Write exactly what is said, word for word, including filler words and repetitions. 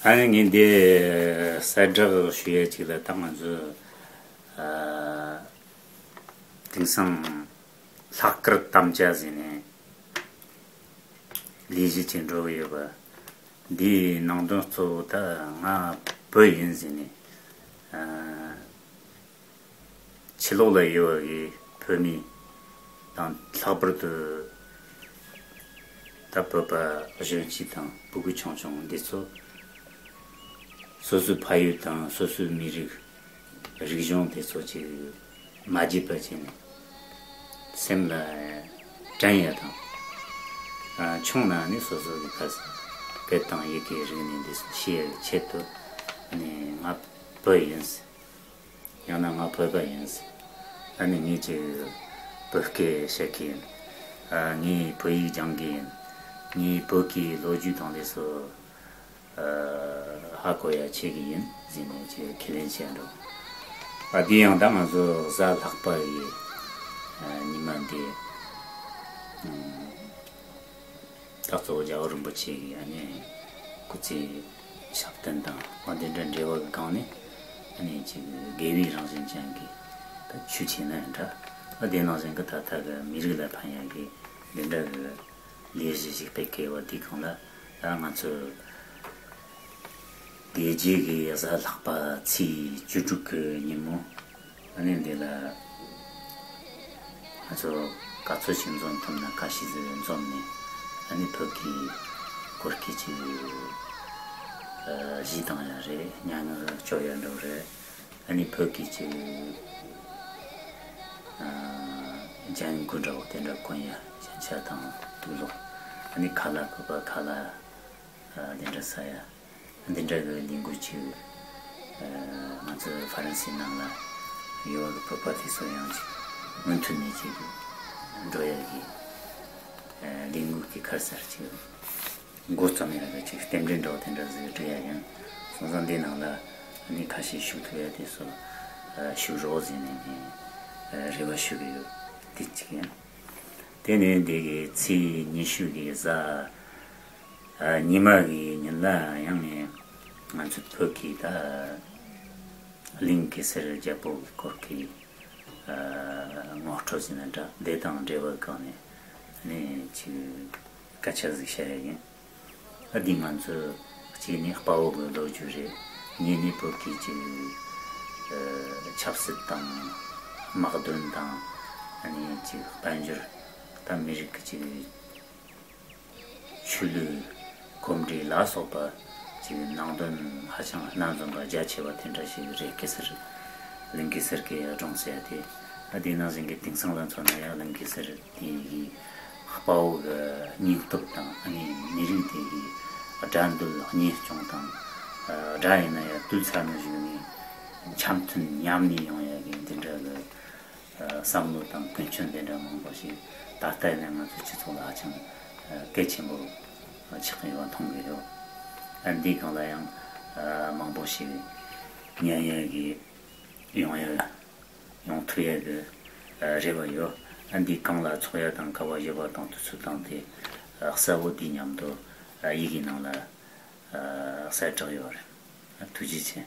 ཨ་ནི་ངས་འདི་གསལ་བསྒྲགས་ཞུ་ཡ་གཅིག་ལ། ད་ང་ཚོ་ཨ་དེང་སང་ལྷག་དཀར་དམ་བཅའ་ཟེར་ནས་ལས་གཞི་ཅིག་འགྲོ་གི་ཡོད་པ། འདིའི་ནང་དོན་གཙོ་བོ་ད་ང་བོད་ཡིན་ཟེར་ནས་ཨ་ཕྱི་ལོགས་ལ་ཡོད་པའི་བོད་མི་དང་། ལྷག་པར་དུ་ད་བོད་པ་གཞོན་སྐྱེས་དང་ཕྲུ་གུ་ཆུང་ཆུང་འདི་ཚོ་སོ་སོའི་ཕ་ཡུལ་དང་སོ་སོའི་མི་རིགས། རིག་གཞུང་དེ་ཚོ་ཅིག་མ་བརྗེད་པ་བྱས་ནས་སེམས་ལ་དྲན་ཡ་དང་། ཨ་ཆུང་ན་ནི་སོ་སོ་གི་ཕ་སྐད་དང་ཡི་གེ་རིག་གནས་འདི་ཚོ་ཤེས་ཡ་གི་ཆེད་དུ། ཨ་ནི་ང་བོད་ཡིན་ཟེར། ཡང་ན་ང་བོད་པ་ཡིན་ཟེར། ཨ་ནི་ངས་ཅིག་བོད་སྐད་བཤད་གི་ཡིན། ཨ་ངས་བོད་ཡིག་སྦྱང་གི་ཡིན། ངས་བོད་ཀྱི་ལོ་རྒྱུས་དང་དེ་ཚོ་ཧ་གོ་ཡ་བྱེད་ཀྱི་ཡིན་ཟེར་ནས་ཅིག་ཁས་ལེན་བྱས་འགྲོ། ཨ་དེ་ཡང་ད་ང་ཚོ་གཟའ་ལྷག་པ་ཡི་ཨ་ཉི་མ་འདི། ད་གཙོ་བོ་རྒྱལ་བ་རིན་པོ་ཆེ་གི་ཨ་ནི་སྐུ་ཚེ་ཞབས་བརྟན་དང་། ཨ་དེ་འདྲ་འབྲེལ་བ་གི་སྒང་ནས་ཨ་ནི་ཅིག་དགེ་བའི་རང་བཞིན་ཅན་གྱི་ད་ཆོས་བྱས་ན་འདྲ། ཨ་དེ་ནང་བཞིན་གྱི་ད་ལྟ་གི་མི་རིགས་ལ་ཕན་ཡ་གི་འདི་འདྲ་གི་ལས་གཞི་ཞིག་སྤེལ་གི་ཡོད་པ། དེའི་སྒང་ལ་ད་ང་ཚོ་དེ་རྗེས་ཀྱི་གཟའ་ལྷག་པ་ཚེས་བཅུ་དྲུག་གི་ཉིན་མོ། ཨ་ནི་འདི་ལ་ང་ཚོ་ག་ཚོད་ཅིག་འཛོམས་ཐུབ་ན་ཁ་ཤས་ཟིག་འཛོམས་ནས། ཨ་ནི་བོད་ཀྱི་སྐོར་གྱི་ཅིག་ཨ་གཞས་བཏང་ཡ་རེད། སྙན་ངག་སྤྱོད་ཡ་འགྲོ་རེད། ཨ་ནི་བོད་ཀྱི་ཅིག་ཨ་ལྗང་གུ་འདྲ་བོ་དེ་འདྲ་གོན་ཡ། ཞེན་ཆ་དང་དུག་ལོག་ཨ་ནི་ཁ་ལག་བོད་པ་ཁ་ལག་ཨ་དེ་འདྲ་ཟ་ཡ། འདི་འདྲ་གི་ལས་འགུལ་ཅིག་ཨ་ང་ཚོ་ཧྥ་རན་སིའི་ནང་ལ་ཡོད་པའི་བོད་པ་དེ་ཚོ་ཡང་ཅིག་མུ་མཐུད་ནས་ཅིག་འགྲོ་ཡ་གི་ཨ་ལས་འགུལ་དེ་ཁར་སར་ཅིག་འགོ་རྩོམ་ཡ་གི་ཅིག་རྟེན་འབྲེལ་འདྲ་བོ་དེ་འདྲ་ཟིག་སྒྲིག་ཡ་ཡིན། སོང་ཙང་འདི་ནང་ལ་ཨ་ནི་ཁ་ཤས་ཞུགས་ཐུབ་ཡ་དེ་ཚོ་ཨ་ཞུགས་རོགས་ཟེར་ནས་ནས་ཨ་རེ་བ་ཞུ་གི་ཡོད། དེ་གཅིག་ཡིན། དེ་ནས་འདི་གི་ཚེས་ཉི་ཤུ་གི་གཟའ་ཨ་ཉི་མ་གི་ཉིན་ལ་ཡང་ནས་ང་ཚོ་བོད་ཀྱི་ད་གླིང་གེ་སར་རྒྱལ་པོ་གི་སྐོར་གྱི་ཨ་ངོ་སྤྲོད་ཟེར་ན་འདྲ། འདི་དང་འབྲེལ་བའི་སྒང་ནས་ནས་ཅིག་སྐད་ཆ་ཟིག་བཤད་ཡ་ཡིན། ཨ་འདི་ང་ཚོ་གཅིག་ནས་དཔའ་བོ་གི་ལོ་རྒྱུས་རེད། གཉིས་ནས་བོད་ཀྱི་ཅིག་ཨ་ཆབ་སྲིད་དང་དམག་དོན་དང་། ཨ་ནི་ཅིག་དཔལ་འབྱོར། ད་མི་རིགས་ཀྱི་ཅིག་ཆོས་ལུགས། གོམས་འདྲིས་ལ་སོགས་པ་ཅིག་ནང་དོན་ཧ་ཅང་སྣ་འཛོམས་པ་རྒྱ་ཆེ་བ་དེ་འདྲ་ཞིག་རེད། གེ་སར། གླིང་གེ་སར་གྱི་སྒྲུང་ཟེར་ཡ་དེ། ཨ་དེ་ནང་བཞིན་གྱི་དེང་སང་ལ་མཚོན་ན་ཡང་གླིང་གེ་སར་དེ་ཡི་དཔའ་བོ་གི་སྙིང་སྟོབས་དང་། ཨ་ནི་མི་རིགས་དེ་གི་དགྲ་འདུལ་གཉེན་སྐྱོང་དང་། ཨ་དགྲ་ཡིན་ན་ཡང་བཏུལ་ཚར་ནས་གཞུག་ནས་འཆམ་མཐུན་མཉམ་གནས་ཡོང་ཡ་གི་འདི་འདྲ་གི་བསམ་བློ་དང་ཀུན་སྤྱོད་འདི་འདྲ་མང་པོ་ཞིག་ད་ལྟ་ཡིན་ན་ང་ཚོའི་སྤྱི་ཚོགས་ལ་ཧ་ཅང་གལ་ཆེན་པོ་ཆགས་ཡོད་པ་མཐོང་གི་ཡོད། ཨ་འདིའི་སྒང་ལ་ཡང་མང་པོ་ཞིག་ཉན་ཡ་གི་ཡོང་ཡ་ཡོང་ཐུབ་ཡ་གི་རེ་བ་ཡོད། ཨ་འདིའི་སྒང་ལ་ཚོགས་ཡ་དང་སྐལ་བ་ཡོད་པ་དང་དུས་ཚོད་དང་དེ་གསལ་བོ་དེའི་མཉམ་དུ་ཡི་གེའི་ནང་ལ་གསལ་བསྒྲགས་ཡོད་རེད། ཐུགས་རྗེ་ཆེ།